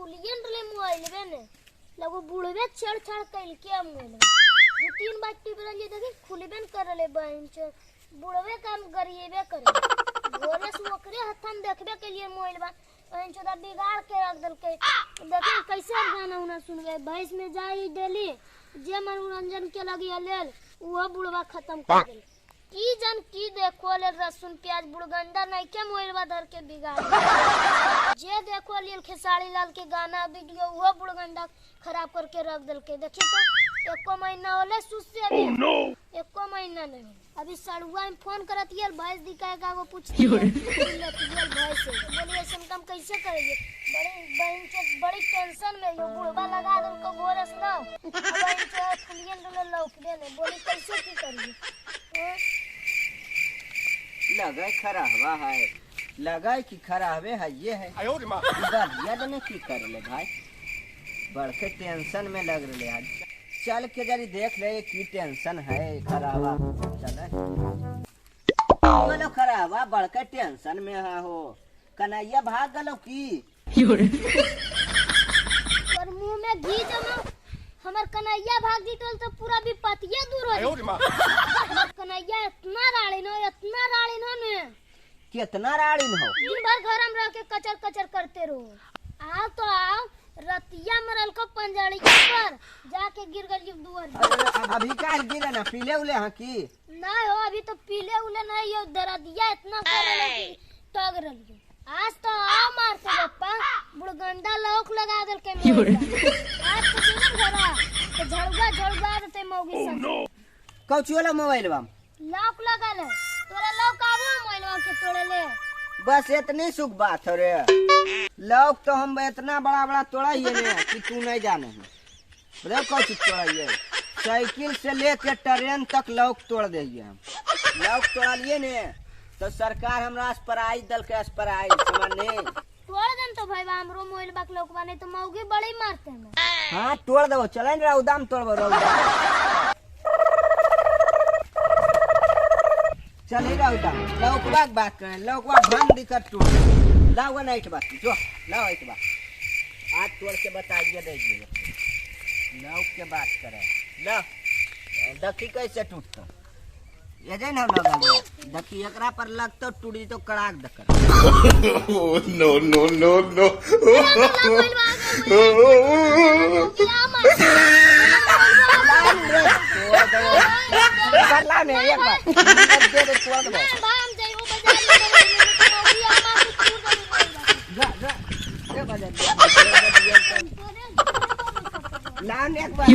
खुलिए न रहले मोबाइलवे ने, लगो बुढ़वे छेड़छाड़ कैलके मोबाइल। दू तीन बार टिप रहलिए, देखी खुलबे न कर रहले बहन चो। बुढ़वे काम गरिएबे करे, भोरे से ओकरे हथन देखबे के लिए मोबाइलवा बहन चोदा बिगाड़ के रख देलके। देखी कैसे गाना उना सुनबे, भैंस में जाई डेली जे मनोरंजन के लगी लेल उहो बुढ़वा खत्म कर देल। की जन की देखो ले लहसुन प्याज बुढ़गंडा नहीं के मोबाइलवा धर के बिगाड़। जे देखो लेल खेसारी लाल के गाना वीडियो उहो बुढ़गंडा खराब करके रख देलके। देखी तो एको महीना होले सुस से अभी। Oh no! एको महीना नहीं होले। अभी सड़ुआ में फोन करत ये भैंस दिखाए का वो पूछती है भैंस से बोली ऐसा काम कैसे करेंगे। बड़ी बहन चो बड़ी टेंशन में यो बुढ़वा लगा देलको भोरे से ना बहन चो खुलियन डोले लौकबे ने, बोली कैसे की करिए। लगे खराबा है, लगे कि खराबे है ये है। 哎呦我的妈！ बढ़िया तो नहीं की कर ले भाई, बड़के टेंशन में लग रहे आज। चल के जरी देख ले की टेंशन है खराबा। चले बोलो खराबा बड़के टेंशन में है हो, कन्हैया भाग गलो की और मुंह में घी जमा। हमर कन्हैया भाग जीतल तो पूरा विपत्तिया दूर हो 哎呦我的妈！ हमर कन्हैया इतना राड़िन हो, इतना राड़िन हो ने, कितना राड़िन हो, दिन भर घर में रह के कचर कचर करते रहो। आओ तो आओ, रतिया मरल को पंजड़िया पर जाके गिर गई दुआर। अरे अभी का गिरे ना पीले उले हाँ की ना हो, अभी तो पीले उले नहीं हो, दरदिया इतना कर रही कि टग रही। आज तो आओ मारते बप्पा बुढ़गंडा लौक लगा दल के मोबाइल। आज तो जीवन घरा तो झड़ुआ झड़ुआ देते मौगी Oh सब। no! कौची वाला मोबाइल बा लौक लगा ले तोरा लौक आबो मोबाइल के तोड़े ले। बस इतनी सुख बात है रे, लौक तो हम इतना बड़ा बड़ा तोड़ा ही ने कि तू नहीं जाने है। बोले कौची तोड़ा है, साइकिल से लेके ट्रेन तक लौक तोड़ दे हम। लौक तोड़ा लिए ने तो सरकार हमरा प्राइज दल के प्राइज समझने। तोड़ देन तो भाई हमरो मोबाइल बाक लौकवा नहीं तो मौगी बड़ी मारते हैं। हाँ तोड़ दो, चलन रौदाम तोड़बो रौदा, चले रौदा लौकवा के बात करें, लौकवा भंग दिक्कत टूट लाओ ना बात जो लाओ एक बात आज तोड़ के बताइए दीजिए लौक के बात करें। लो देखी कैसे टूटतो, ये जे ना लगा देखी एकरा पर लगतो टूटी तो कड़ाक दकर। Oh no no no no! लान रे तोड़ दो, एक बार लाओ ने एक बार दे दे तोड़ दो। जा जा दे बजा लान एक बार।